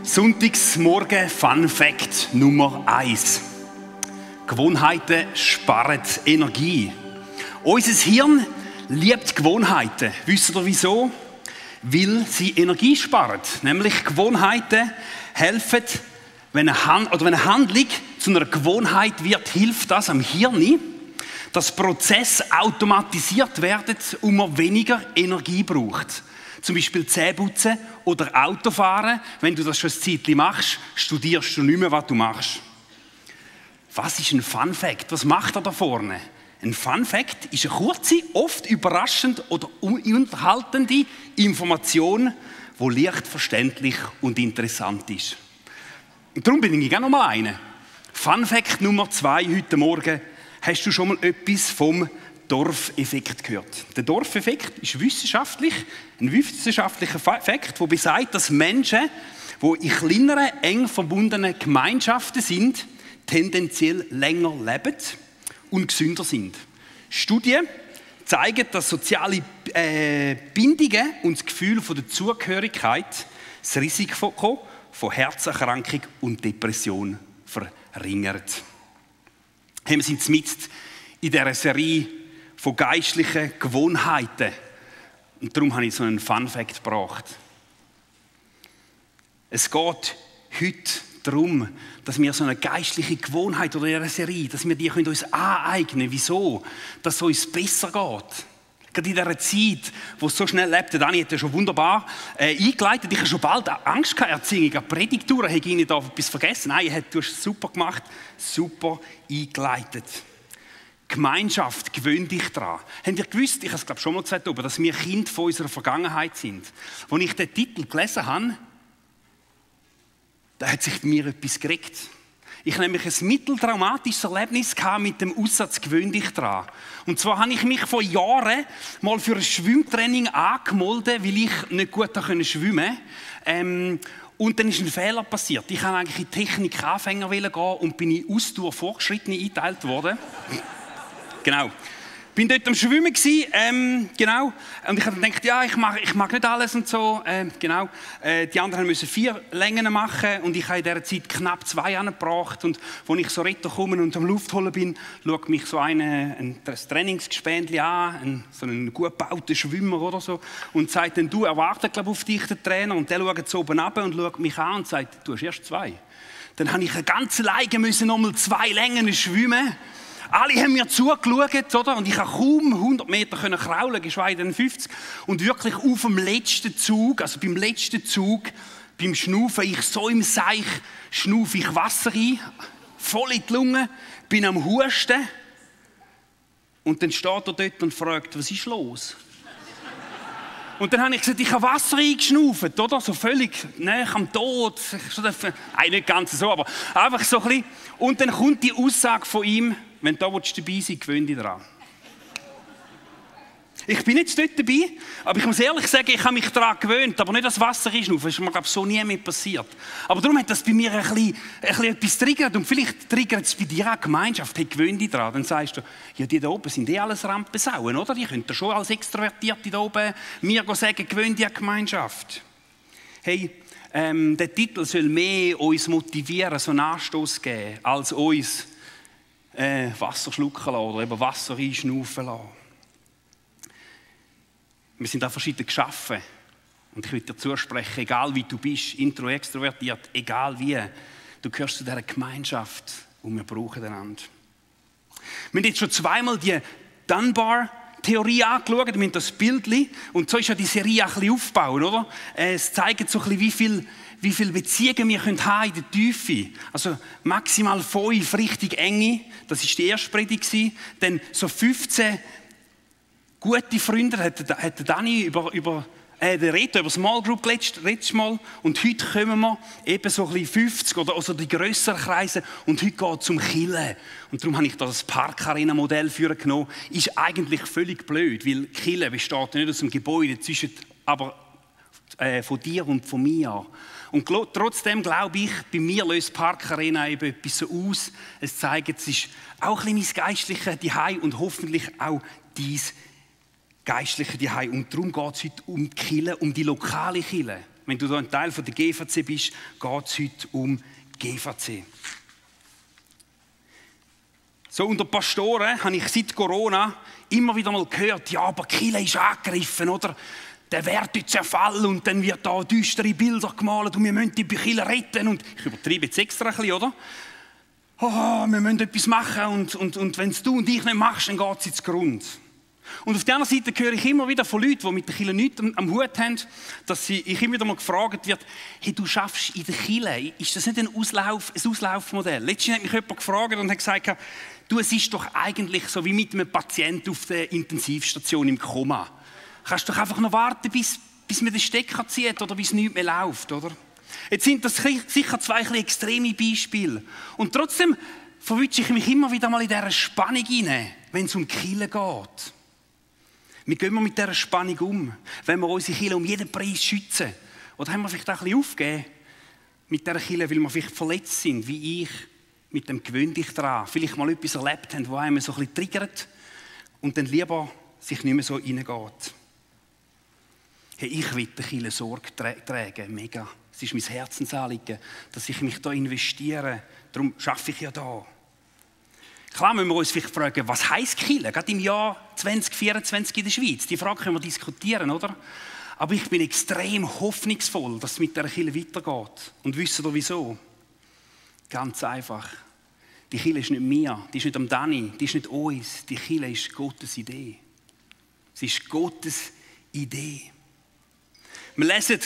Sonntagsmorgen Fun Fact Nummer 1. Gewohnheiten sparen Energie. Unser Hirn liebt Gewohnheiten. Wisst ihr wieso? Weil sie Energie sparen. Nämlich Gewohnheiten helfen, wenn eine Handlung zu einer Gewohnheit wird, hilft das am Hirn, dass Prozesse automatisiert werden und man weniger Energie braucht. Zum Beispiel Zähneputzen oder Autofahren. Wenn du das schon ein Zeitchen machst, studierst du nicht mehr, was du machst. Was ist ein Fun Fact? Was macht er da vorne? Ein Fun Fact ist eine kurze, oft überraschend oder unterhaltende Information, die leicht verständlich und interessant ist. Und darum bin ich auch noch mal eine. Fun Fact Nummer 2 heute Morgen. Hast du schon mal etwas vom Dorfeffekt gehört? Der Dorfeffekt ist ein wissenschaftlicher Fakt, der besagt, dass Menschen, die in kleineren, eng verbundenen Gemeinschaften sind, tendenziell länger leben und gesünder sind. Studien zeigen, dass soziale Bindungen und das Gefühl der Zugehörigkeit das Risiko von Herzerkrankung und Depression verringern. Wir sind mitten in dieser Serie von geistlichen Gewohnheiten. Und darum habe ich so einen Fun-Fact gebracht. Es geht heute darum, dass wir so eine geistliche Gewohnheit oder eine Serie, dass wir die uns aneignen können. Wieso? Dass es uns besser geht. Gerade in dieser Zeit, wo es so schnell lebt, der Dani hat ja schon wunderbar eingeleitet. Ich habe schon bald Angst gehabt, Erziehung, an Predigtouren, habe ich nicht etwas vergessen. Nein, du hast es super gemacht, super eingeleitet. Gemeinschaft, gewöhn dich daran. Habt ihr gewusst, ich habe es glaube schon mal gesagt, dass wir Kinder von unserer Vergangenheit sind? Als ich den Titel gelesen habe, da hat sich bei mir etwas geregt. Ich hatte nämlich ein mitteltraumatisches Erlebnis mit dem Aussatz «Gewöhn dich dran». Und zwar habe ich mich vor Jahren mal für ein Schwimmtraining angemeldet, weil ich nicht gut schwimmen konnte. Und dann ist ein Fehler passiert. Ich wollte eigentlich in Technik-Anfänger gehen und bin in Ausdauer Fortgeschrittene eingeteilt worden. Genau. Bin dort am Schwimmen gewesen, genau. Und ich habe gedacht, ja, ich mag nicht alles und so, genau. Die anderen müssen 4 Längen machen und ich habe in dieser Zeit knapp 2 angebracht. Und als ich so retten komme und am Luft holen bin, schaut mich so ein Trainingsgespendli an, so einen gut gebauten Schwimmer oder so, und sagt dann, du erwartet, glaube ich, auf dich, der Trainer. Und der schaut so oben runter und schaut mich an und sagt, du hast erst 2. Dann habe ich ganz alleine nochmal 2 Längen schwimmen. Alle haben mir zugeschaut, oder? Und ich konnte kaum 100 Meter kraulen, geschweige denn 50. Und wirklich auf dem letzten Zug, also beim letzten Zug, beim Schnaufen, ich so im Seich, schnaufe ich Wasser ein, voll in die Lunge, bin am Husten. Und dann steht er dort und fragt, was ist los? Und dann habe ich gesagt, ich habe Wasser eingeschnauft, oder? So völlig näher am Tod. Nein, nicht ganz so, aber einfach so ein bisschen. Und dann kommt die Aussage von ihm, wenn du da dabei sein willst, gewöhn dich daran. Ich bin jetzt dort dabei, aber ich muss ehrlich sagen, ich habe mich daran gewöhnt, aber nicht das Wasser einschnaufen. Das ist mir, glaube ich, so nie mehr passiert. Aber darum hat das bei mir ein bisschen etwas triggert. Und vielleicht triggert es bei dir auch Gemeinschaft. Hey, gewöhn dich daran. Dann sagst du, ja, die da oben sind alles Rampensauen, oder? Die könnten schon als Extrovertierte da oben mir sagen, gewöhn dich an Gemeinschaft. Hey, der Titel soll mehr uns motivieren, so einen Anstoß geben, als uns Wasser schlucken lassen oder eben Wasser einschnaufen lassen. Wir sind auch verschieden geschaffen. Und ich will dir zusprechen, egal wie du bist, intro, extrovertiert, egal wie, du gehörst zu dieser Gemeinschaft und wir brauchen einander. Wir haben jetzt schon zweimal die Dunbar-Theorie angeschaut, wir haben das Bildchen, und so ist ja die Serie auch ein bisschen aufgebaut, oder? Es zeigt so ein bisschen, wie viele Beziehungen wir haben in der Tiefe. Also maximal 5 richtig enge, das war die erste Predigt. Dann so 15 gute Freunde, hat Dani über Small Group letztes Mal. Und heute kommen wir eben so ein bisschen 50 oder also die grösseren Kreise. Und heute geht es um Kirche. Und darum habe ich das Parkarena-Modell genommen. Ist eigentlich völlig blöd, weil Kirche besteht nicht aus dem Gebäude, aber von dir und von mir. Und trotzdem glaube ich, bei mir löst Parkarena eben etwas so aus. Es zeigt, es ist auch ein bisschen mein geistliches Zuhause und hoffentlich auch dein geistliche Zuhause. Und darum geht es heute um die Kirche, um die lokale Kirche. Wenn du da ein Teil von der GVC bist, geht es heute um GVC. So, unter Pastoren habe ich seit Corona immer wieder mal gehört, ja, aber die Kirche ist angegriffen, oder? Der Wert ist zerfallen und dann wird da düstere Bilder gemalt und wir müssen die Kirche retten. Und ich übertreibe jetzt extra ein bisschen, oder? Oh, wir müssen etwas machen und wenn es du und ich nicht machst, dann geht es ins Grund. Und auf der anderen Seite höre ich immer wieder von Leuten, die mit der Kirche nichts am Hut haben, dass ich immer wieder mal gefragt wird, hey, du schaffst in der Kirche, ist das nicht ein Auslaufmodell? Letztens hat mich jemand gefragt und hat gesagt, du, es ist doch eigentlich so wie mit einem Patienten auf der Intensivstation im Koma. Kannst doch einfach noch warten, bis man den Stecker zieht oder bis nichts mehr läuft, oder? Jetzt sind das sicher zwei extreme Beispiele. Und trotzdem verwünsche ich mich immer wieder mal in dieser Spannung hinein, wenn es um die Kirche geht. Wie gehen wir mit dieser Spannung um, wenn wir unsere Kirche um jeden Preis schützen? Oder haben wir vielleicht auch ein bisschen aufgegeben mit dieser Kirche, weil wir vielleicht verletzt sind, wie ich, mit dem Gewöhn dich dran, vielleicht mal etwas erlebt haben, das einem so ein bisschen triggert und dann lieber sich nicht mehr so reingeht. Hey, ich will der Kirche Sorge tragen, mega. Es ist mein Herzensanliegen, dass ich mich da investiere. Darum arbeite ich ja da. Klar müssen wir uns vielleicht fragen, was heisst Kirche? Gerade im Jahr 2024 in der Schweiz. Die Frage können wir diskutieren, oder? Aber ich bin extrem hoffnungsvoll, dass es mit dieser Kirche weitergeht. Und wisst ihr wieso? Ganz einfach. Die Kirche ist nicht mir, die ist nicht am Dani, die ist nicht uns. Die Kirche ist Gottes Idee. Sie ist Gottes Idee. Wir lesen,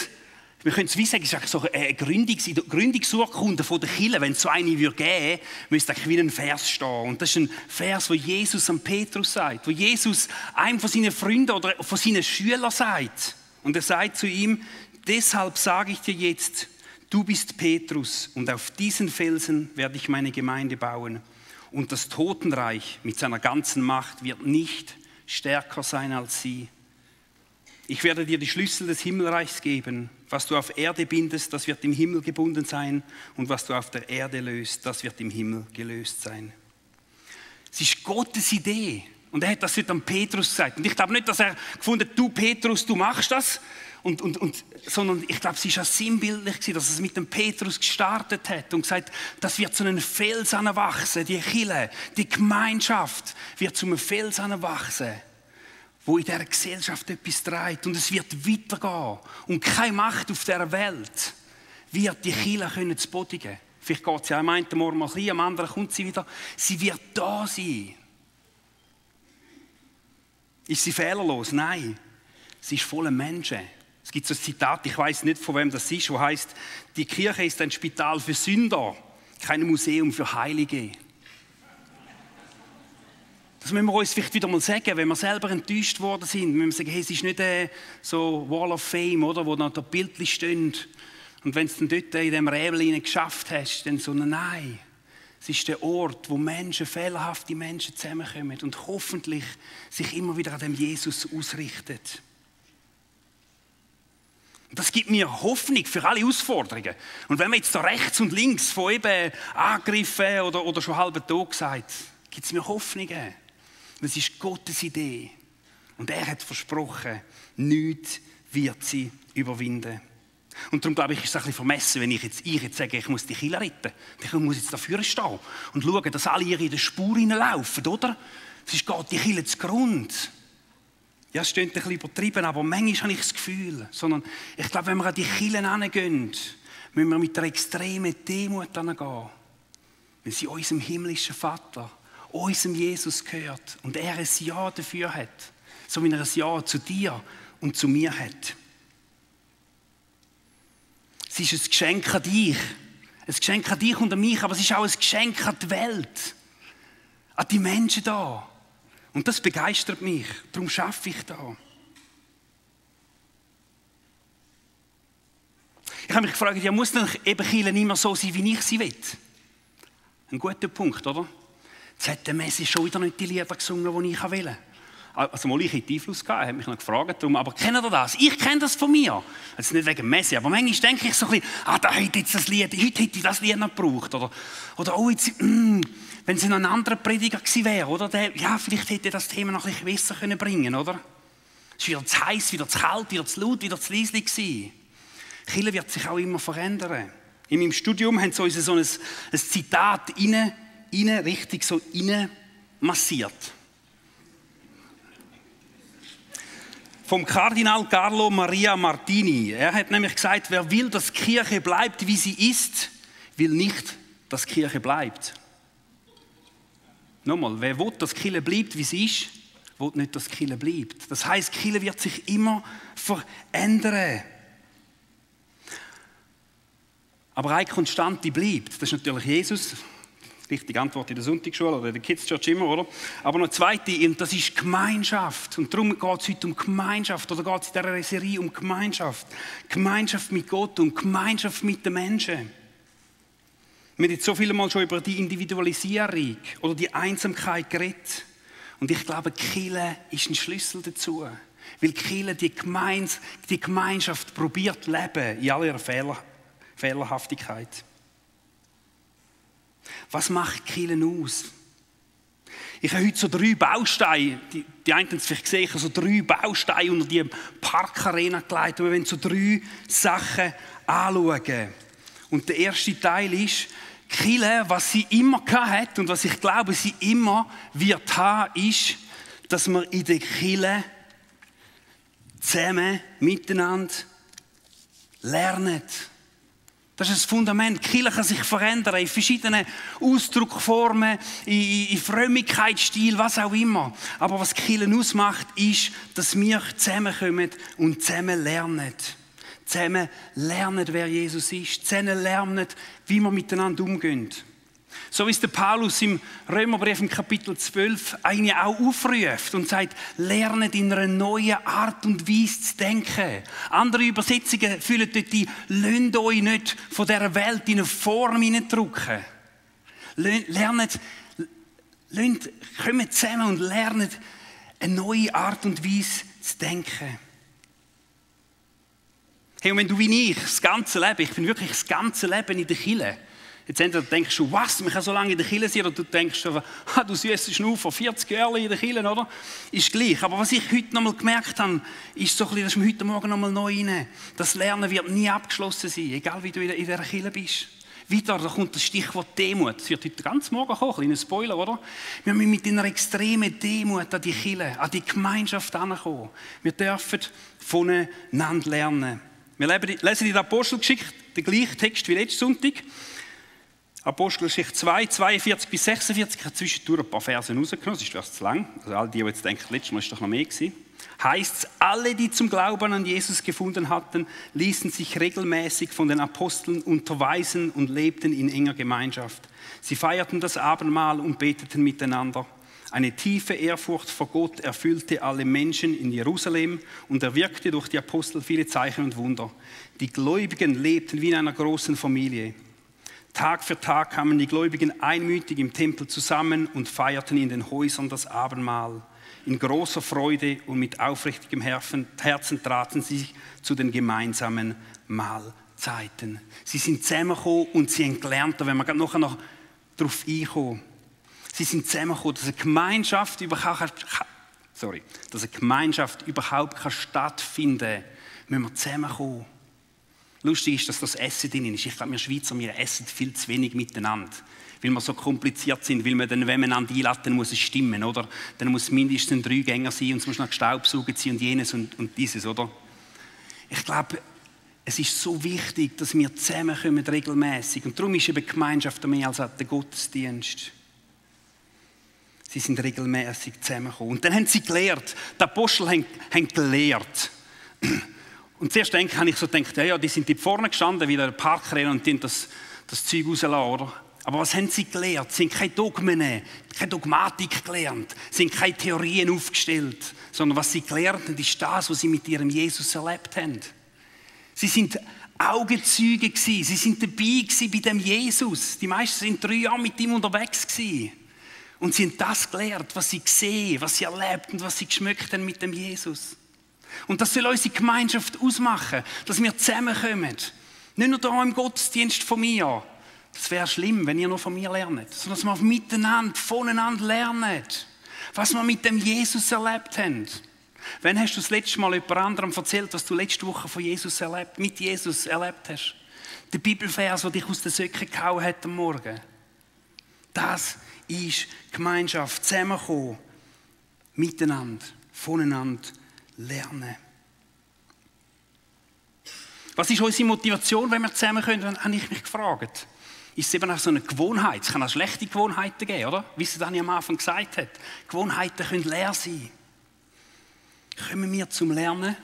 wir können es wie sagen, es ist so eine Gründungsurkunde von der Kirche. Wenn es so eine geben würde, müsste eigentlich wie ein Vers stehen. Und das ist ein Vers, wo Jesus an Petrus sagt, wo Jesus einem von seinen Freunden oder von seinen Schülern sagt. Und er sagt zu ihm, deshalb sage ich dir jetzt, du bist Petrus und auf diesen Felsen werde ich meine Gemeinde bauen. Und das Totenreich mit seiner ganzen Macht wird nicht stärker sein als sie. Ich werde dir die Schlüssel des Himmelreichs geben. Was du auf Erde bindest, das wird im Himmel gebunden sein. Und was du auf der Erde löst, das wird im Himmel gelöst sein. Es ist Gottes Idee. Und er hat das nicht an Petrus gesagt. Und ich glaube nicht, dass er gefunden hat, du Petrus, du machst das. Sondern ich glaube, es war ja sinnbildlich, dass es mit dem Petrus gestartet hat und gesagt, das wird zu einem Fels anwachsen. Die Kirche, die Gemeinschaft wird zu einem Fels anwachsen, wo in dieser Gesellschaft etwas trägt. Und es wird weitergehen. Und keine Macht auf dieser Welt wird die Kirche zu Boden geben. Vielleicht geht sie am einen Morgen mal klein, am anderen kommt sie wieder. Sie wird da sein. Ist sie fehlerlos? Nein. Sie ist voller Menschen. Es gibt so ein Zitat, ich weiß nicht, von wem das ist, wo heißt: Die Kirche ist ein Spital für Sünder, kein Museum für Heilige. Das müssen wir uns vielleicht wieder mal sagen, wenn wir selber enttäuscht worden sind. Wir müssen sagen, hey, es ist nicht so Wall of Fame, oder, wo dann da Bildchen stehen. Und wenn du es dann dort in diesem Räbel geschafft hast, dann so, nein. Es ist der Ort, wo Menschen, fehlerhafte Menschen zusammenkommen und hoffentlich sich immer wieder an dem Jesus ausrichtet. Das gibt mir Hoffnung für alle Herausforderungen. Und wenn man jetzt da rechts und links von eben Angriffen oder schon halben Tag sagt, gibt es mir Hoffnungen. Das ist Gottes Idee. Und er hat versprochen, nichts wird sie überwinden. Und darum glaube ich, ist es ein bisschen vermessen, wenn ich jetzt sage, ich muss die Kirche retten. Ich muss jetzt dafür stehen und schauen, dass alle in der Spur hineinlaufen, oder? Sonst geht die Kirche zugrunde. Ja, es klingt ein bisschen übertrieben, aber manchmal habe ich das Gefühl. Sondern ich glaube, wenn wir an die Kirche herangehen, müssen wir mit einer extremen Demut herangehen. Weil sie unserem himmlischen Vater, unserem Jesus gehört und er ein Ja dafür hat. So wie er ein Ja zu dir und zu mir hat. Es ist ein Geschenk an dich. Ein Geschenk an dich und an mich, aber es ist auch ein Geschenk an die Welt. An die Menschen da. Und das begeistert mich. Darum arbeite ich da. Ich habe mich gefragt, ja, muss denn eben Kirche nicht mehr so sein, wie ich sie will? Ein guter Punkt, oder? Jetzt hat der Messi schon wieder nicht die Lieder gesungen, die ich will. Also mal, ich hätte Einfluss gehabt, er hat mich noch gefragt, darum, aber kennt ihr das? Ich kenne das von mir. Also nicht wegen Messi, aber manchmal denke ich so ein bisschen, da hätte jetzt das Lied, heute hätte ich das Lied noch gebraucht. Oder oh, jetzt, wenn es ein anderer Prediger gewesen wäre, oder? Vielleicht hätte das Thema noch ein bisschen besser bringen können, oder? Es war wieder zu heiß, wieder zu kalt, wieder zu laut, wieder zu leise gewesen. Kirche wird sich auch immer verändern. In meinem Studium haben sie uns so ein Zitat richtig so rein massiert. Vom Kardinal Carlo Maria Martini. Er hat nämlich gesagt, wer will, dass die Kirche bleibt, wie sie ist, will nicht, dass die Kirche bleibt. Nochmal, wer will, dass die Kirche bleibt, wie sie ist, will nicht, dass die Kirche bleibt. Das heisst, die Kirche wird sich immer verändern. Aber eine Konstante bleibt. Das ist natürlich Jesus. Richtige Antwort in der Sonntagsschule oder in der Kids Church immer, oder? Aber noch eine zweite, und das ist Gemeinschaft. Und darum geht es heute um Gemeinschaft, oder geht es in dieser Serie um Gemeinschaft. Gemeinschaft mit Gott und Gemeinschaft mit den Menschen. Wir haben jetzt so viele Mal schon über die Individualisierung oder die Einsamkeit geredet. Und ich glaube, die Kirche ist ein Schlüssel dazu. Weil die Kirche die Gemeinschaft probiert zu leben in all ihrer Fehlerhaftigkeit. Was macht die Kirche aus? Ich habe heute so 3 Bausteine, die einen haben es vielleicht gesehen, ich habe so 3 Bausteine unter die Parkarena gelegt und wir wollen so 3 Sachen anschauen. Und der erste Teil ist, die Kirche, was sie immer hat und was ich glaube, sie immer wird haben, ist, dass wir in der Kirche zusammen, miteinander lernen. Das ist das Fundament. Die Kirche kann sich verändern in verschiedenen Ausdrucksformen, in Frömmigkeitsstil, was auch immer. Aber was die Kirche ausmacht, ist, dass wir zusammenkommen und zusammen lernen. Zusammen lernen, wer Jesus ist. Zusammen lernen, wie wir miteinander umgehen. So wie es der Paulus im Römerbrief im Kapitel 12 eigentlich auch aufruft und sagt, lernet in einer neuen Art und Weise zu denken. Andere Übersetzungen fühlen dort die, lasst euch nicht von dieser Welt in eine Form hineindrücken. Kommt zusammen und lernt eine neue Art und Weise zu denken. Hey, und wenn du wie ich das ganze Leben, ich bin wirklich das ganze Leben in der Kirche. Jetzt entweder denkst du, was, man kann so lange in der Kirche sein, oder du denkst, du süße Schnur 40 Jahre in der Kirche, oder? Ist gleich. Aber was ich heute nochmal gemerkt habe, ist so ein bisschen, dass wir heute Morgen nochmal neu rein. Das Lernen wird nie abgeschlossen sein, egal wie du in dieser Kirche bist. Weiter, da kommt das Stichwort Demut. Das wird heute ganz morgen kommen, ein kleiner Spoiler, oder? Wir müssen mit einer extremen Demut an die Kirche, an die Gemeinschaft herankommen. Wir dürfen voneinander lernen. Wir lesen in der Apostelgeschichte den gleichen Text wie letzten Sonntag. Apostelgeschichte 2, 42 bis 46, ich habe zwischendurch ein paar Verse rausgenommen, das ist zu lang. Also all die jetzt denken, letztes Mal war es doch noch mehr gewesen. Heißt es, alle, die zum Glauben an Jesus gefunden hatten, ließen sich regelmäßig von den Aposteln unterweisen und lebten in enger Gemeinschaft. Sie feierten das Abendmahl und beteten miteinander. Eine tiefe Ehrfurcht vor Gott erfüllte alle Menschen in Jerusalem und er wirkte durch die Apostel viele Zeichen und Wunder. Die Gläubigen lebten wie in einer großen Familie. Tag für Tag kamen die Gläubigen einmütig im Tempel zusammen und feierten in den Häusern das Abendmahl. In großer Freude und mit aufrichtigem Herzen traten sie zu den gemeinsamen Mahlzeiten. Sie sind zusammengekommen und sie haben gelernt, da werden wir nachher noch darauf einkommen. Sie sind zusammengekommen, dass eine Gemeinschaft überhaupt stattfinden kann, müssen wir zusammenkommen. Lustig ist, dass das Essen drin ist. Ich glaube, wir Schweizer, wir essen viel zu wenig miteinander. Weil wir so kompliziert sind, weil man dann, wenn man einander einlädt, dann muss es stimmen, oder? Dann muss es mindestens ein 3-Gänger sein und es muss noch Staubsaugen sein und jenes und dieses, oder? Ich glaube, es ist so wichtig, dass wir zusammenkommen regelmäßig. Und darum ist eben die Gemeinschaft mehr als der Gottesdienst. Sie sind regelmäßig zusammengekommen. Und dann haben sie gelehrt. Die Apostel haben gelehrt. Und zuerst habe ich so gedacht, ja, die sind dort vorne gestanden, wie der Parkrenner, und die haben das Zeug rausgelassen, oder? Aber was haben sie gelernt? Sie haben keine Dogmen, keine Dogmatik gelernt. Sie haben keine Theorien aufgestellt. Sondern was sie gelernt haben, ist das, was sie mit ihrem Jesus erlebt haben. Sie sind Augenzeuge gewesen. Sie sind dabei gewesen bei dem Jesus. Die meisten sind 3 Jahre mit ihm unterwegs gewesen. Und sie haben das gelernt, was sie gesehen, was sie erlebt und was sie geschmeckt haben mit dem Jesus. Und das soll unsere Gemeinschaft ausmachen, dass wir zusammenkommen. Nicht nur hier im Gottesdienst von mir. Das wäre schlimm, wenn ihr nur von mir lernt. Sondern dass wir miteinander, voneinander lernen. Was wir mit dem Jesus erlebt haben. Wann hast du das letzte Mal jemand anderem erzählt, was du letzte Woche von Jesus mit Jesus erlebt hast? Der Bibelvers, der dich aus den Söcken gehauen hat am Morgen. Das ist Gemeinschaft, zusammenkommen, miteinander, voneinander lernen. Was ist unsere Motivation, wenn wir zusammen können, habe ich mich gefragt. Ist es eben auch so eine Gewohnheit? Es kann auch schlechte Gewohnheiten geben, oder? Wie es Dani am Anfang gesagt hat. Gewohnheiten können leer sein. Kommen wir zum Lernen?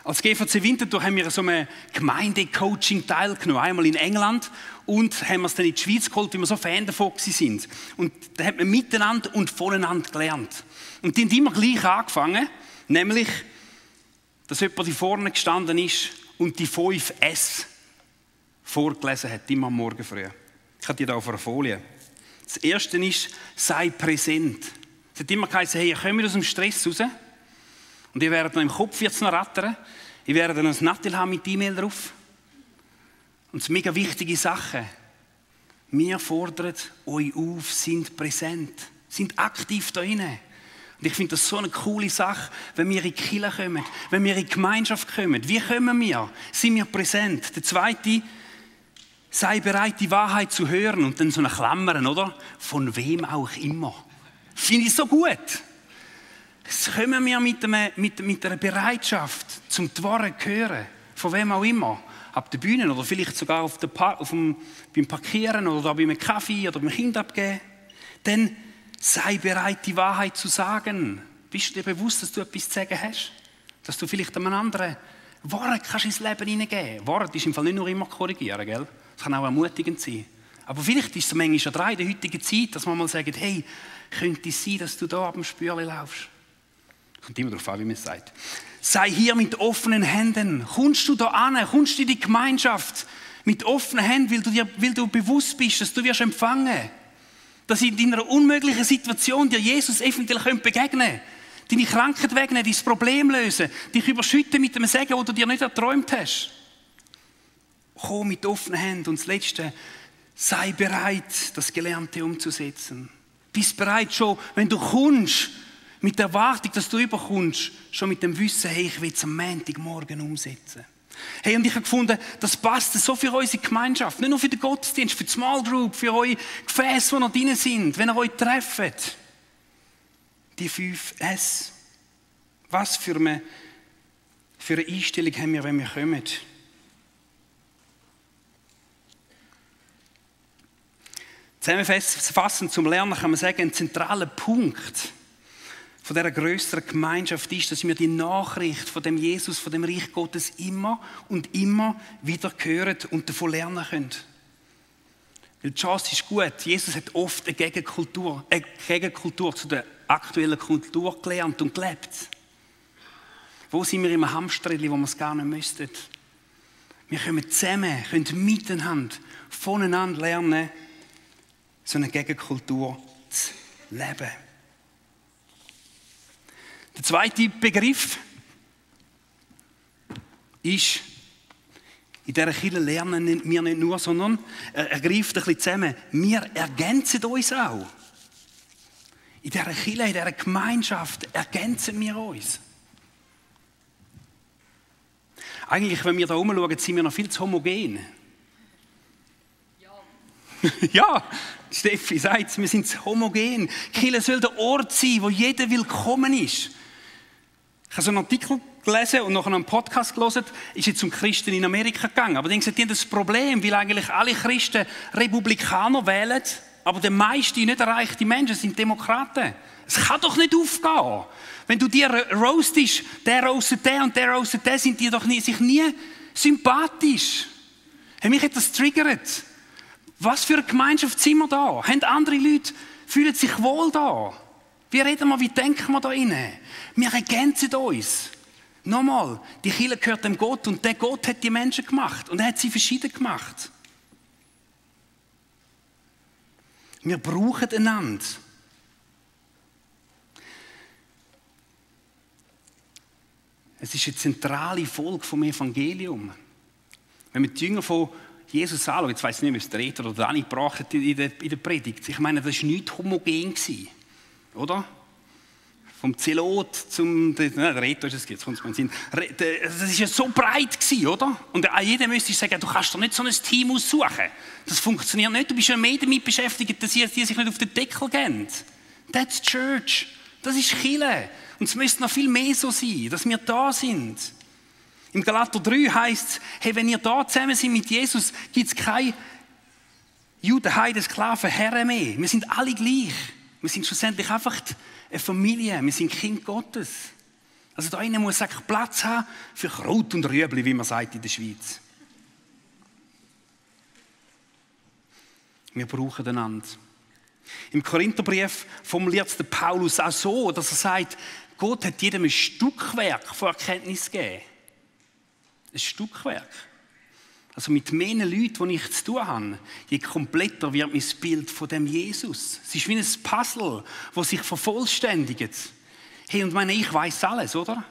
Als GVC Winterthur haben wir so einem Gemeindecoaching teilgenommen. Einmal in England und haben es dann in die Schweiz geholt, weil wir so Fan davon sind. Und da hat man miteinander und voneinander gelernt. Und die haben immer gleich angefangen, nämlich, dass jemand hier vorne gestanden ist und die 5 S vorgelesen hat, immer am Morgen früh. Ich habe die da auf einer Folie. Das erste ist, sei präsent. Es hat immer geheißen, hey, ihr kommt aus dem Stress raus und ihr werdet noch im Kopf jetzt noch rattern. Ich werde dann ein Nattel haben mit E-Mail drauf. Und es sind mega wichtige Sachen. Wir fordern euch auf, sind präsent, sind aktiv da rein. Und ich finde das so eine coole Sache, wenn wir in die Kirche kommen, wenn wir in die Gemeinschaft kommen. Wie kommen wir? Sind wir präsent? Der zweite, sei bereit, die Wahrheit zu hören. Und dann so eine Klammern, oder? Von wem auch immer. Finde ich so gut. Jetzt kommen wir mit einer Bereitschaft, zum die Wahrheit zu hören. Von wem auch immer. Ab der Bühne oder vielleicht sogar beim Parkieren oder da beim Kaffee oder beim Kind abgeben. Dann sei bereit, die Wahrheit zu sagen. Bist du dir bewusst, dass du etwas zu sagen hast? Dass du vielleicht einem anderen Wahrheit kannst ins Leben hineingeben. Wahrheit ist im Fall nicht nur immer korrigieren, gell? Das kann auch ermutigend sein. Aber vielleicht ist es manchmal schon dran in der heutigen Zeit, dass man mal sagt, hey, könnte es sein, dass du da ab dem Spürli laufst? Kommt immer darauf an, wie man es sagt. Sei hier mit offenen Händen. Kommst du da an? Kommst du in die Gemeinschaft mit offenen Händen, weil du bewusst bist, dass du wirst empfangen. Dass in deiner unmöglichen Situation dir Jesus eventuell begegnen könnte. Deine Krankheit wegnehmen, dein Problem lösen, dich überschütten mit einem Segen, den du dir nicht erträumt hast. Komm mit offenen Händen. Und das Letzte, sei bereit, das Gelernte umzusetzen. Bist bereit schon, wenn du kommst, mit der Erwartung, dass du überkommst, schon mit dem Wissen, hey, ich will es am Montagmorgen umsetzen. Hey, und ich habe gefunden, das passt so für unsere Gemeinschaft. Nicht nur für den Gottesdienst, für die Small Group, für eure Gefäße, die noch drin sind, wenn ihr euch trefft. Die 5 S. Was für eine Einstellung haben wir, wenn wir kommen? Zusammenfassend zum Lernen kann man sagen, ein zentraler Punkt von dieser grösseren Gemeinschaft ist, dass wir die Nachricht von dem Jesus, von dem Reich Gottes immer und immer wieder hören und davon lernen können. Weil die Chance ist gut. Jesus hat oft eine Gegenkultur zu der aktuellen Kultur gelernt und gelebt. Wo sind wir im Hamsterrad, wo wir es gar nicht müssten? Wir kommen zusammen, können miteinander, voneinander lernen, so eine Gegenkultur zu leben. Der zweite Begriff ist, in dieser Kirche lernen wir nicht nur, sondern er greift ein bisschen zusammen. Wir ergänzen uns auch. In dieser Kirche, in dieser Gemeinschaft ergänzen wir uns. Eigentlich, wenn wir da rumschauen, sind wir noch viel zu homogen. Ja, Steffi sagt es, wir sind homogen. Die Kirche soll der Ort sein, wo jeder willkommen ist. Ich habe so einen Artikel gelesen und nachher einen Podcast gelesen, ist jetzt um Christen in Amerika gegangen. Aber die haben gesagt, die haben das Problem, weil eigentlich alle Christen Republikaner wählen, aber der meiste nicht erreichte Menschen sind Demokraten. Es kann doch nicht aufgehen. Wenn du dir roastest, der roastet der und der roastet der, sind die doch sich nie sympathisch. Hey, mich hat das triggert. Was für eine Gemeinschaft sind wir da? Haben andere Leute, fühlen sich wohl da? Wie reden wir, wie denken wir da rein? Wir ergänzen uns. Nochmal, die Kirche gehört dem Gott und der Gott hat die Menschen gemacht und er hat sie verschieden gemacht. Wir brauchen einander. Es ist eine zentrale Folge vom Evangelium. Wenn wir die Jünger von Jesus anschauen, jetzt weiss ich nicht, ob es der Retter oder Dani gebracht hat in der Predigt. Ich meine, das war nicht homogen, oder? Vom Zelot zum, der Reto ist es jetzt, kommt es mir in den Sinn. Das ist ja so breit gewesen, oder? Und jeder müsste sagen, du kannst doch nicht so ein Team aussuchen. Das funktioniert nicht, du bist ja mehr damit beschäftigt, dass die sich nicht auf den Deckel gehen. That's Church. Das ist Kirche. Und es müsste noch viel mehr so sein, dass wir da sind. Im Galater 3 heisst es, hey, wenn ihr da zusammen seid mit Jesus, gibt es keine Juden, Heiden, Sklaven, Herren mehr. Wir sind alle gleich. Wir sind schlussendlich einfach eine Familie. Wir sind Kind Gottes. Also da innen muss eigentlich Platz haben für Kraut und Rüebli, wie man sagt in der Schweiz. Wir brauchen einander. Im Korintherbrief formuliert es Paulus auch so, dass er sagt, Gott hat jedem ein Stückwerk von Erkenntnis gegeben. Ein Stückwerk. Also mit mehr Leuten, die ich zu tun habe, je kompletter wird mein Bild von dem Jesus. Es ist wie ein Puzzle, das sich vervollständigt. Hey, und ich weiss alles, oder?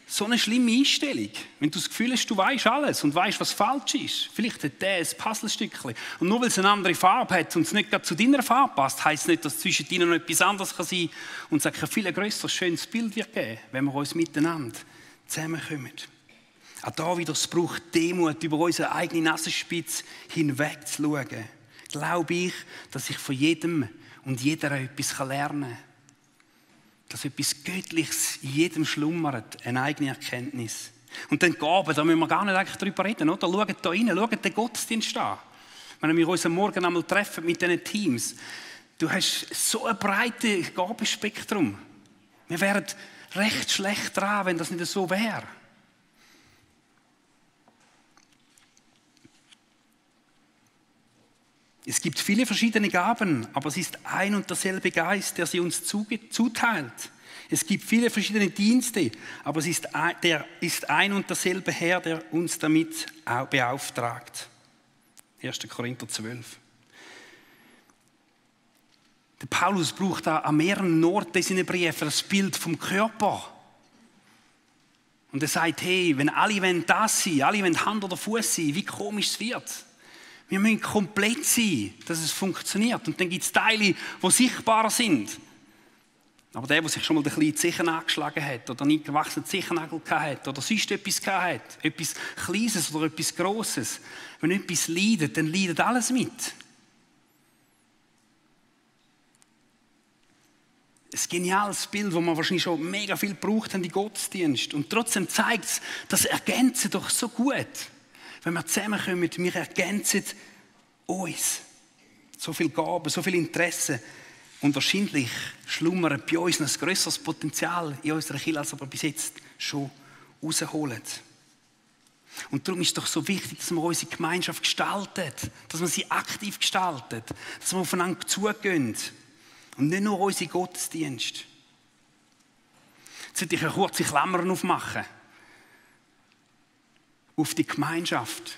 So eine schlimme Einstellung. Wenn du das Gefühl hast, du weißt alles und weißt, was falsch ist. Vielleicht hat der ein Puzzlestückchen. Und nur weil es eine andere Farbe hat und es nicht gerade zu deiner Farbe passt, heisst es nicht, dass zwischen ihnen noch etwas anderes sein kann und es ein viel grösseres, schönes Bild wird geben, wenn wir uns miteinander zusammenkommen. Auch da wieder, es braucht Demut, über unsere eigene Nasenspitze hinweg zu schauen. Glaube ich, dass ich von jedem und jeder etwas lernen kann. Dass etwas Göttliches in jedem schlummert, eine eigene Erkenntnis. Und dann Gaben, da müssen wir gar nicht eigentlich drüber reden, oder? Schaut da rein, schaut den Gottesdienst an. Wenn wir uns am Morgen einmal treffen mit diesen Teams, du hast so ein breites Gabenspektrum. Wir wären recht schlecht dran, wenn das nicht so wäre. Es gibt viele verschiedene Gaben, aber es ist ein und derselbe Geist, der sie uns zuteilt. Es gibt viele verschiedene Dienste, aber es ist ein und derselbe Herr, der uns damit auch beauftragt. 1. Korinther 12. Der Paulus braucht da an mehreren Orten in seinen Briefen das Bild vom Körper. Und er sagt, hey, wenn alle das sein, alle Hand oder Fuß sein, wie komisch es wird. Wir müssen komplett sein, dass es funktioniert. Und dann gibt es Teile, die sichtbarer sind. Aber der sich schon mal ein bisschen die Zehen angeschlagen hat oder nicht gewachsene Zehennagel hat oder sonst etwas hat, etwas Kleines oder etwas Grosses. Wenn etwas leidet, dann leidet alles mit. Ein geniales Bild, das wir wahrscheinlich schon mega viel gebraucht haben im Gottesdienst. Und trotzdem zeigt es, das Ergänzen doch so gut. Wenn wir zusammenkommen, wir ergänzen uns. So viel Gaben, so viel Interesse. Und wahrscheinlich schlummert bei uns noch ein grösseres Potenzial in unserer Kirche, als wir bis jetzt schon rausholen. Und darum ist es doch so wichtig, dass wir unsere Gemeinschaft gestalten, dass wir sie aktiv gestalten, dass wir aufeinander zugehen. Und nicht nur unsere Gottesdienste. Jetzt sollte ich eine kurze Klammer aufmachen. Auf die Gemeinschaft.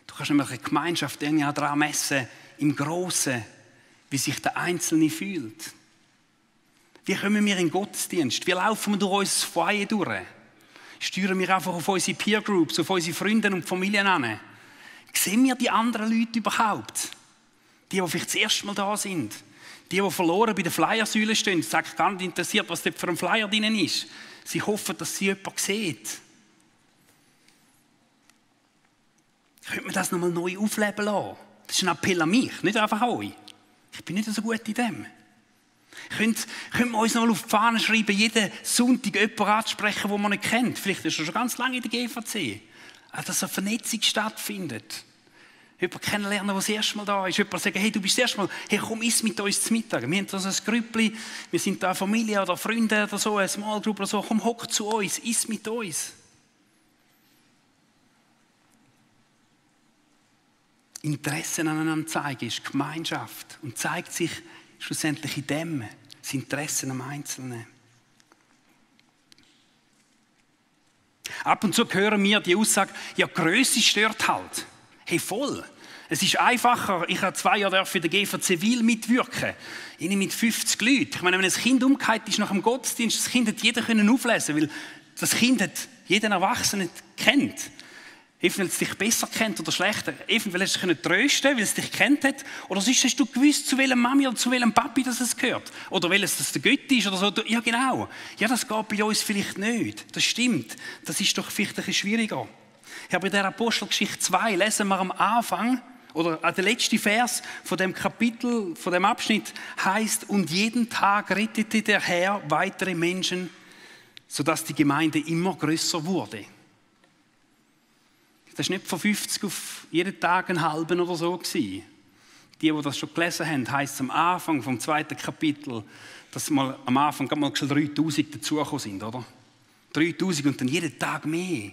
Du kannst nämlich eine Gemeinschaft auch daran messen, im Grossen, wie sich der Einzelne fühlt. Wie kommen wir in den Gottesdienst? Wie laufen wir durch unser Feuer durch? Steuern wir einfach auf unsere Peer Groups, auf unsere Freunde und Familien an? Sehen wir die anderen Leute überhaupt? Die vielleicht das erste Mal da sind? Die verloren bei der Flyersäule stehen, es sagt gar nicht interessiert, was dort für ein Flyer drin ist. Sie hoffen, dass sie jemanden sieht. Könnte man das nochmal neu aufleben lassen? Das ist ein Appell an mich, nicht einfach an euch. Ich bin nicht so gut in dem. Könnte man uns nochmal auf die Fahne schreiben, jeden Sonntag jemanden anzusprechen, den man nicht kennt? Vielleicht ist er schon ganz lange in der GVC. Dass eine Vernetzung stattfindet. Jemanden kennenlernen, der das erste Mal da ist. Jemanden sagen, hey, du bist das erste Mal, hey, komm, iss mit uns zu Mittag. Wir haben da so ein Grüppli, wir sind da eine Familie oder Freunde oder so, eine Small Group oder so. Komm, hock zu uns, iss mit uns. Interessen aneinander zeigen ist Gemeinschaft und zeigt sich schlussendlich in dem, das Interesse am Einzelnen. Ab und zu hören wir die Aussage, ja, Grösse stört halt. Hey, voll. Es ist einfacher, ich habe 2 Jahre in der GV Zivil mitwirken. Ich mit 50 Leuten. Ich meine, wenn ein Kind umgekehrt ist nach dem Gottesdienst, das Kind hat jeder auflesen, weil das Kind hat jeden Erwachsenen kennt. Eben, weil es dich besser kennt oder schlechter. Eben, weil es dich trösten, weil es dich kennt hat. Oder sonst hast du gewusst, zu welchem Mami oder zu welchem Papi das gehört. Oder welches das der Götti ist oder so. Ja, genau. Ja, das geht bei uns vielleicht nicht. Das stimmt. Das ist doch vielleicht ein bisschen schwieriger. Ja, bei der Apostelgeschichte 2 lesen wir am Anfang, oder der letzte Vers von dem Kapitel, von dem Abschnitt heißt: Und jeden Tag rettete der Herr weitere Menschen, sodass die Gemeinde immer größer wurde. Das war nicht von 50 auf jeden Tag einen halben oder so. Die das schon gelesen haben, heisst es am Anfang vom 2. Kapitel, dass mal am Anfang mal 3000 dazugekommen sind, oder? 3000 und dann jeden Tag mehr.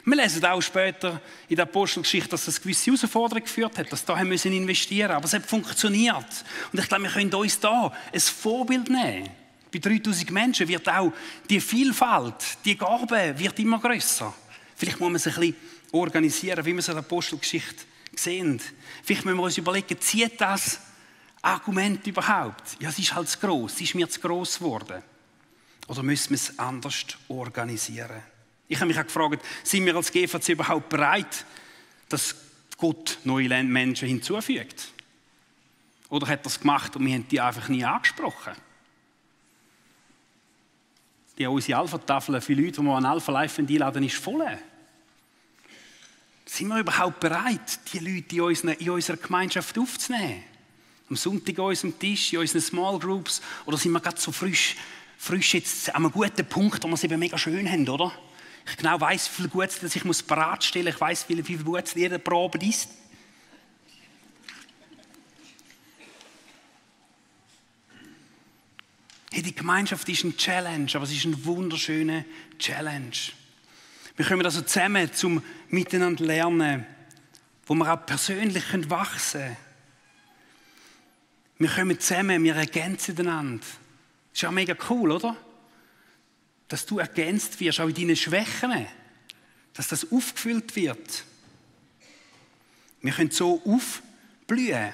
Wir lesen auch später in der Apostelgeschichte, dass das gewisse Herausforderungen geführt hat, dass da müssen investieren, aber es hat funktioniert. Und ich glaube, wir können uns da ein Vorbild nehmen. Bei 3000 Menschen wird auch die Vielfalt, die Gabe wird immer grösser. Vielleicht muss man sich ein bisschen organisieren, wie wir es in der Apostelgeschichte sehen. Vielleicht müssen wir uns überlegen, zieht das Argument überhaupt? Ja, es ist halt zu gross, es ist mir zu gross geworden. Oder müssen wir es anders organisieren? Ich habe mich auch gefragt, sind wir als GVC überhaupt bereit, dass Gott neue Menschen hinzufügt? Oder hat er es gemacht und wir haben die einfach nie angesprochen? Unsere Alpha-Tafel für Leute, die wir an Alpha Life einladen, ist voll. Sind wir überhaupt bereit, die Leute in unserer Gemeinschaft aufzunehmen? Am Sonntag an unserem Tisch, in unseren Small Groups? Oder sind wir gerade so frisch jetzt an einem guten Punkt, wo wir es eben mega schön haben, oder? Ich genau weiss, wie viel Gutes ich bereitstellen muss. Ich weiss, wie viel Gutes jeder pro Abend isst. Hey, die Gemeinschaft ist eine Challenge, aber es ist eine wunderschöne Challenge. Wir kommen also zusammen zum Miteinander lernen, wo wir auch persönlich wachsen können. Wir kommen zusammen, wir ergänzen einander. Das ist ja mega cool, oder? Dass du ergänzt wirst, auch in deinen Schwächen. Dass das aufgefüllt wird. Wir können so aufblühen.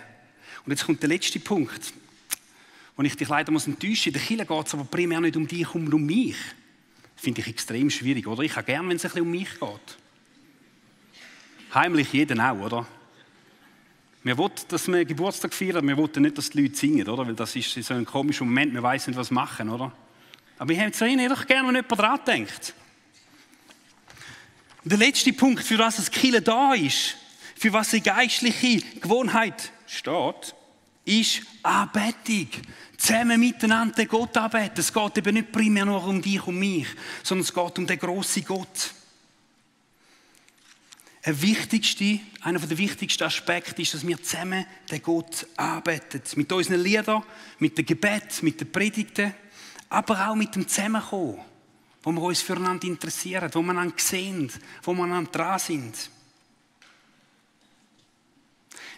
Und jetzt kommt der letzte Punkt, wo ich dich leider enttäuschen muss. In der Kirche geht es aber primär nicht um dich, sondern um mich. Das finde ich extrem schwierig, oder? Ich habe gerne, wenn es ein bisschen um mich geht. Heimlich jeden auch, oder? Wir wollen, dass wir Geburtstag feiern, wir wollen nicht, dass die Leute singen, oder? Weil das ist so ein komischer Moment, wir wissen nicht, was machen, oder? Aber ich hätte doch gerne, wenn jemand daran denkt. Und der letzte Punkt, für was das Kirche da ist, für was eine geistliche Gewohnheit steht, ist Anbetung. Zusammen miteinander Gott anbeten. Es geht eben nicht primär nur um dich und mich, sondern es geht um den grossen Gott. Einer der wichtigsten Aspekte ist, dass wir zusammen den Gott anbeten. Mit unseren Liedern, mit dem Gebet, mit den Predigten, aber auch mit dem Zusammenkommen, wo wir uns füreinander interessieren, wo wir einander sehen, wo wir einander dran sind.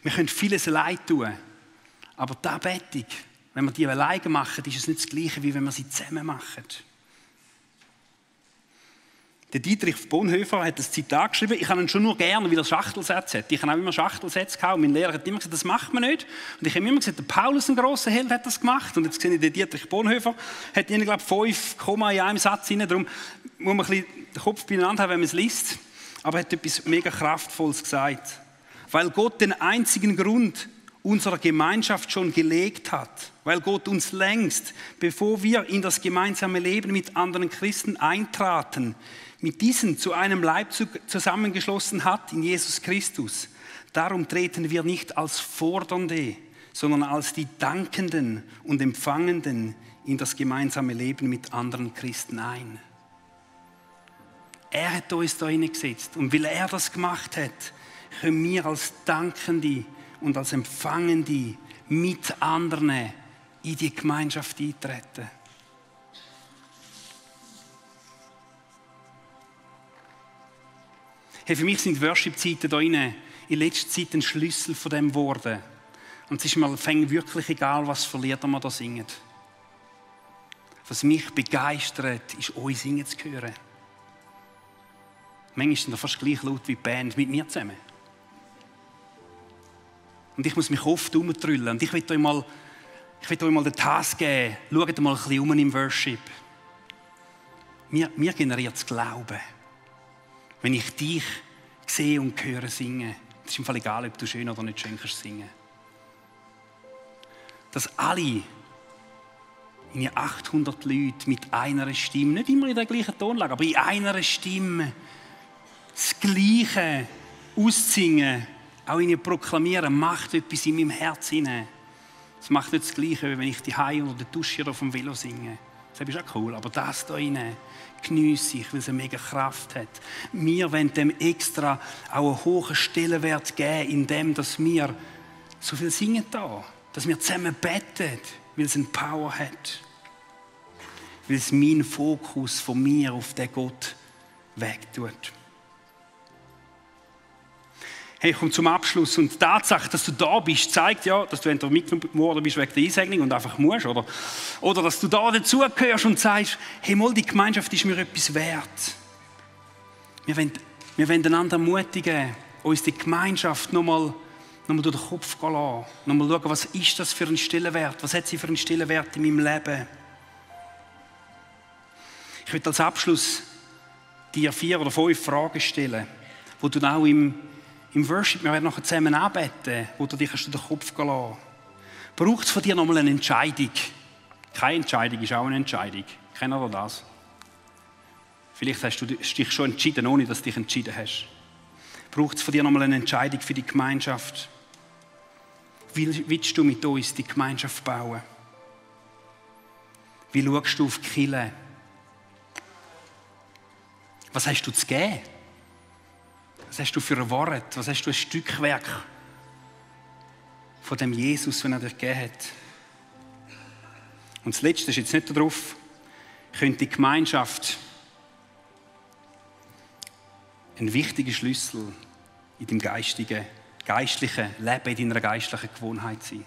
Wir können vieles allein tun, aber die Anbetung, wenn wir die alleine machen, ist es nicht das Gleiche, wie wenn wir sie zusammen machen. Der Dietrich Bonhoeffer hat ein Zitat geschrieben. Ich habe ihn schon nur gerne, weil er Schachtelsätze hat. Ich habe auch immer Schachtelsätze gehabt. Mein Lehrer hat immer gesagt, das macht man nicht. Und ich habe immer gesagt, der Paulus, ein grosser Held, hat das gemacht. Und jetzt sehe ich, der Dietrich Bonhoeffer hat ihnen, glaube ich, 5 Komma in einem Satz rein. Darum muss man ein bisschen den Kopf beieinander haben, wenn man es liest. Aber er hat etwas mega Kraftvolles gesagt. Weil Gott den einzigen Grund unserer Gemeinschaft schon gelegt hat. Weil Gott uns längst, bevor wir in das gemeinsame Leben mit anderen Christen eintraten, mit diesen zu einem Leib zusammengeschlossen hat in Jesus Christus. Darum treten wir nicht als Fordernde, sondern als die Dankenden und Empfangenden in das gemeinsame Leben mit anderen Christen ein. Er hat uns da hineingesetzt und weil er das gemacht hat, können wir als Dankende und als Empfangende mit anderen in die Gemeinschaft eintreten. Hey, für mich sind Worship-Zeiten hier in letzter Zeit ein Schlüssel von dem geworden. Und es ist mir wirklich egal, was für Lieder wir da singen. Was mich begeistert, ist, euch singen zu hören. Manchmal sind wir fast gleich laut wie die Band mit mir zusammen. Und ich muss mich oft umtrüllen. Und ich will euch mal den Task geben, schaut mal ein bisschen um im Worship. Mir generiert es Glauben. Wenn ich dich sehen und hören singen. Es ist im Fall egal, ob du schön oder nicht schön kannst singen. Dass alle, in 800 Leute mit einer Stimme, nicht immer in der gleichen Tonlage, aber in einer Stimme, das Gleiche aussingen, auch in ihr proklamieren, macht etwas in meinem Herz hinein. Es macht nicht das Gleiche, wie wenn ich daheim unter der Dusche oder auf dem Velo singe. Das ist auch cool, aber das hier hinein geniesse ich, weil es eine mega Kraft hat. Wir wollen dem extra auch einen hohen Stellenwert geben, indem dass wir so viel singen da, dass wir zusammen beten, weil es eine Power hat. Weil es meinen Fokus von mir auf den Gott wegtut. Hey, ich komme zum Abschluss. Und die Tatsache, dass du da bist, zeigt ja, dass du entweder mitgeworden bist wegen der Einsegnung und einfach musst. Oder dass du da dazugehörst und sagst, hey, mal, die Gemeinschaft ist mir etwas wert. Wir wollen einander ermutigen, uns die Gemeinschaft nochmal durch den Kopf gehen lassen. Nochmal schauen, was ist das für ein Stellenwert? Was hat sie für einen Stellenwert in meinem Leben? Ich möchte als Abschluss dir 4 oder 5 Fragen stellen, wo du auch im Worship, wir werden nachher zusammen anbeten, wo du dich durch den Kopf gehen lassen. Braucht es von dir nochmal eine Entscheidung? Keine Entscheidung ist auch eine Entscheidung. Kennt ihr das? Vielleicht hast du dich schon entschieden, ohne dass du dich entschieden hast. Braucht es von dir nochmal eine Entscheidung für die Gemeinschaft? Wie willst du mit uns die Gemeinschaft bauen? Wie schaust du auf die Kirche? Was hast du zu geben? Was hast du für ein Wort? Was hast du ein Stückwerk von dem Jesus, den er dir gegeben hat? Und das Letzte ist jetzt nicht darauf, könnte die Gemeinschaft ein wichtiger Schlüssel in deinem geistlichen Leben, in deiner geistlichen Gewohnheit sein.